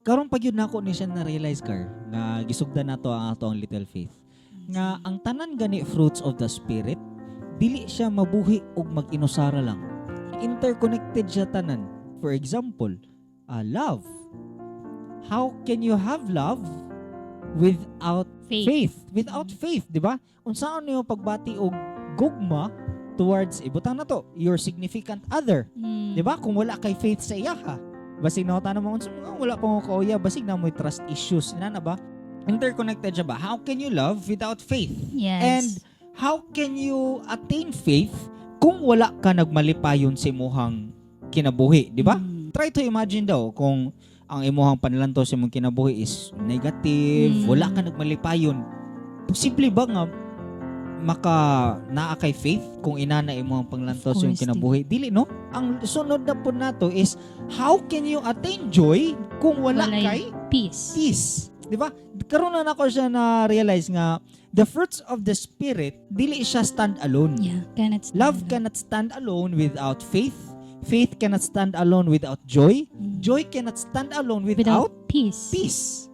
Karon pa gyud nako ni siya na-realize, Car, nga gisugdan nato ang ato ang little faith. Nga ang tanan gani fruits of the Spirit, dili siya mabuhi og mag-inusara lang. Interconnected siya tanan. For example, love. How can you have love without faith. Faith? Without faith, di ba? Unsaon niyo pagbati og gugma towards, ibutang na to, your significant other? Di ba? Kung wala kay faith sa iya ha. Basig na tanong mo, unsa mga wala pa mo kauya, basig naa moy trust issues. Inana ba? Interconnected siya ba? How can you love without faith? Yes. And how can you attain faith kung wala ka nagmalipayon sa imuhang kinabuhi, di ba? Mm. Try to imagine daw kung ang imuhang panlantaw sa imong kinabuhi is negative, wala ka nagmalipayon. Posible ba nga maka naa kay faith kung inana imong panglantaw sa imong Of course, kinabuhi? Dili, no? Ang sunod na po nato is, how can you attain joy kung wala Walay kay peace. Peace? Di ba? Karon na nako siya na realize nga the fruits of the Spirit, dili siya stand alone. Yeah, cannot stand Love alone. Cannot stand alone without faith. Faith cannot stand alone without joy. Joy cannot stand alone without without peace. Peace.